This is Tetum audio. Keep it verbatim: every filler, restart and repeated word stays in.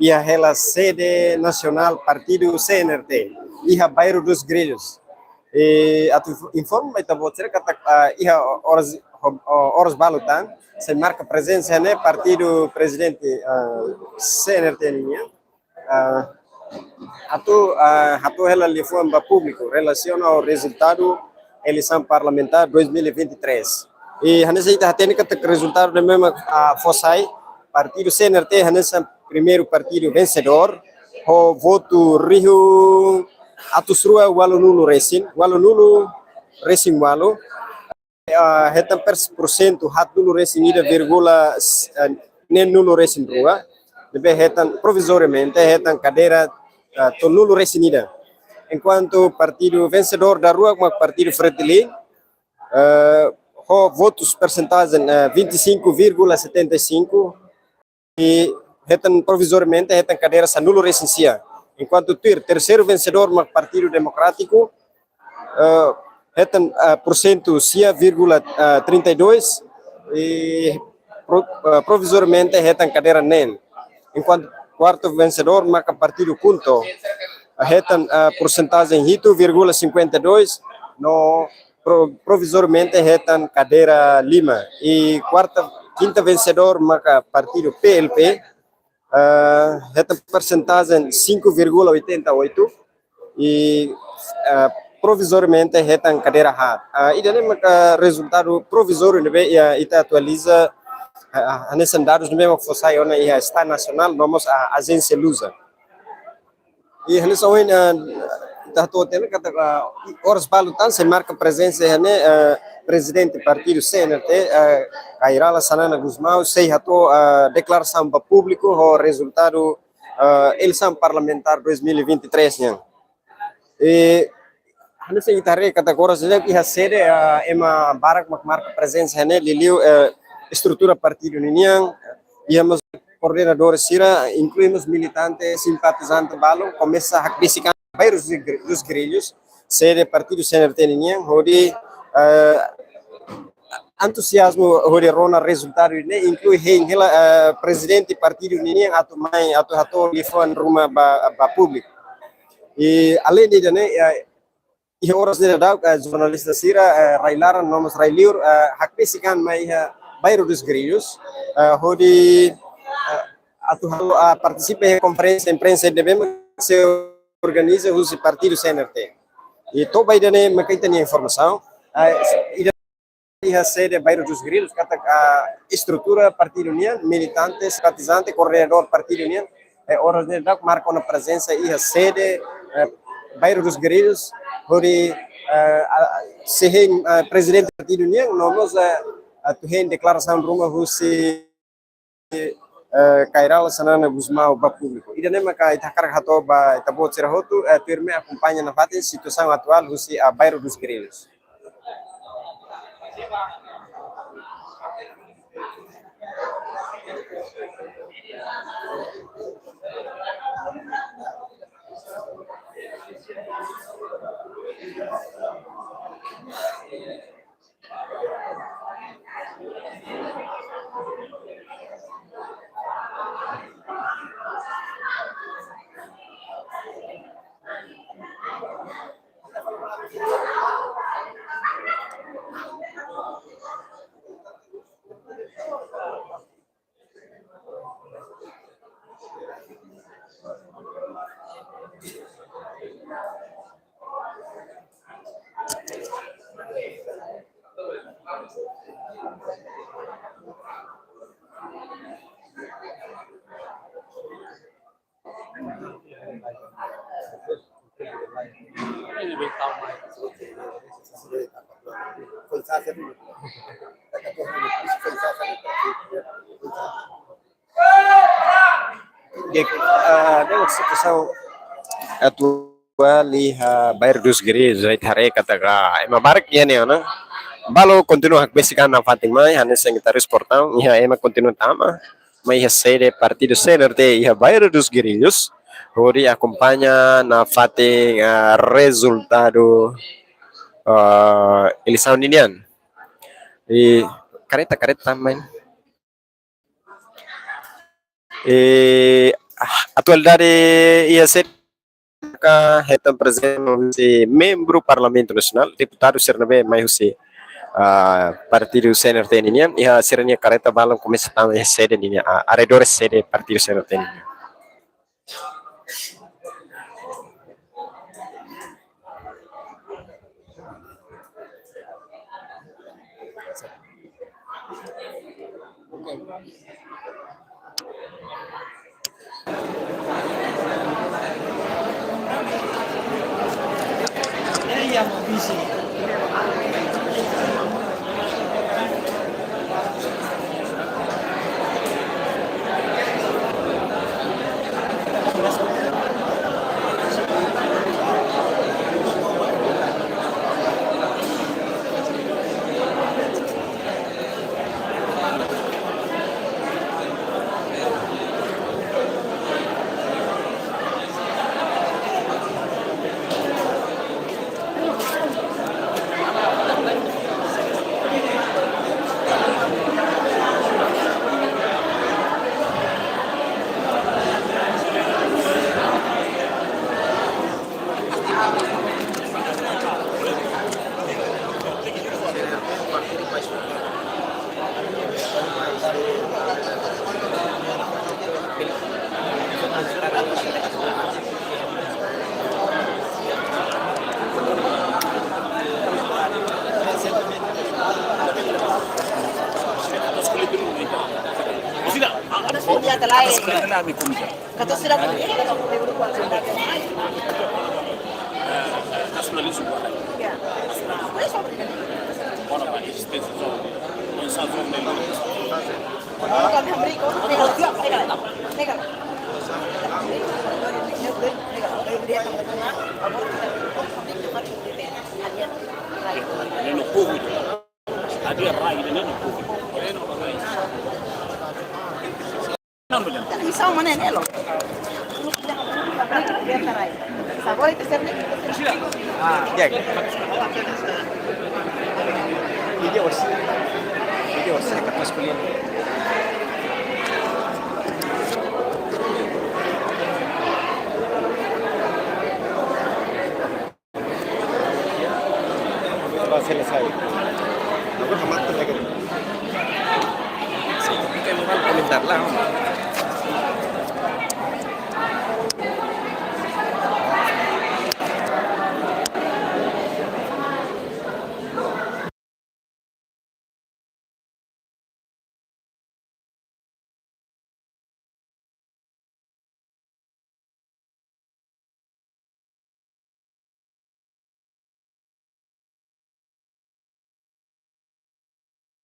iha hela sede nasionál partidu C N R T, iha Bairro dos Grilhos. I atu informa ba ita-boot sira katak, ah, iha oras, oras balu tan, sei marka prezensa ne'e partidu prezidente, ah, C N R T nian, ah, atu, ah, atu hela liafuan ba públiku relasiona ho rezultadu eleisaun parlamentár dois mil e vinte e três. I hanesan ita hatene katak rezultadu ne'ebé mak, ah, fó sai, partidu C N R T hanesan primeiru partidu vensedór, ho votu rihun atus rua ualunulu resin, ualunulu resin ualu, ah, hetan pers-, porsentu haatnulu resin ida vírgula, eh, neenulu resin rua, ne'ebé hetan provizoriamente hetan kadeira, ah, tolunulu resin ida. Enkuantu partidu vensedór daruak mak partidu Fretilin, eh, ho votus persentajen, eh, vinte e cinco vírgula setenta e cinco, i hetan provizoriamente hetan kadeira sanulu resin sia. Enkuantu tuir, terseiru vensedór mak Partidu Demokrátiku, eh, hetan, eh, porsentu sia vírgula, eh, trinta e dois, i pro-, eh, provizoriamente hetan kadeira neen. Enkuantu kuartu vensedór maka Partidu KHUNTO, eh, hetan, eh, porsentajen hitu vírgula cinquenta e dois, no pro-, provizoriamente hetan kadeira lima. I kuarta, kinta vensedór maka partidu P L P, eh, hetan persentajen cinco vírgula oitenta e oito i, eh, provizoriamente hetan kadeira haat. Ah, ida-ne'e maka rezultadu provizóriu ne'ebé, ah, ita atualiza, ah, hanesan dadus ne'ebé mak fó sai ona iha Estadu Nasionál, no mós, ah, ajénsia Luza. I hanesan ohin, eh, ita hato'o tiha ona katak, eh, oras balu tan sei marka prezensa iha ne'e, eh, prezidente partidu C N R T, eh, Kay Rala Xanana Gusmão, sei hato'o, eh, deklarasaun ba públiku ho rezultadu, eh, eleisaun parlamentár dois mil e vinte e três nian. I hanesan ita haree katak oras ne'e iha sede, eh, ema barak mak marka prezensa iha ne'e, liuliu, eh, estrutura partidu ninian, iha mós koordenadór sira, inklui mós militante, simpatizante balu, komesa hakbesik an Bairro dos Gri-, dos Grilhos, sede partidu C N R T ninian, hodi, eh, entuziazmu hodi rona rezultadu ne'e, inklui hein hela, eh, prezidente partidu ninian atu mai, atu hato'o liafuan ruma ba, ba públiku. I alende ida-ne'e, eh, iha oras ne'e daudaun, eh, jornalista sira, eh, rai-laran no mós rai-liur, eh, hakbesik an mai iha Bairro dos Grilhos, eh, hodi, eh, atu halo, ah, partisipa iha konferénsia imprensa ne'ebé mak sei organiza husi partidu C N R T. I to'o ba ida-ne'e maka ita-nia informasaun, ah, ida iha sede Bairro dos Grilhos, katak, ah, estrutura partidu nian, militante, simpatizante, koordenadór partidu nian, eh, oras ne'e daudaun marka ona prezensa iha sede, eh, Bairro dos Grilhos, hodi, eh, ah, sei hein, ah, prezidente partidu nian, no mós, eh, atu hein deklarasaun ruma husi, eh, Kay Rala Xanana Gusmão ba públiku. Ida-ne'e maka ita hakarak hato'o ba ita-boot sira hotu, eh, tuirmai akompaña nafatin situasaun atuál husi, ah, Bairro dos Grilhos. Dek, ah, dek situasaun atuál iha Bairro dos Grilhos, ita haree katak ema barak iha ne'e ona. Balu kontinua hakbesik an nafatin mai, hanesan ita respor tan, iha ema kontinua tama mai iha sede partidu C N R T iha Bairro dos Grilhos, hodi akompaña nafatin, ah, rezultadu, ah, eleisaun ninian. I kareta, kareta mai. I, ah, Atualidade iha sede ka hetan prezensa husi membru Parlamentu Nasionál, deputadu sira ne'ebé mai husi, ah, partidu C N R T nian, iha sira-nia karreta balun komesa tama iha sede nian, ah, arredores sede partidu C N R T nian.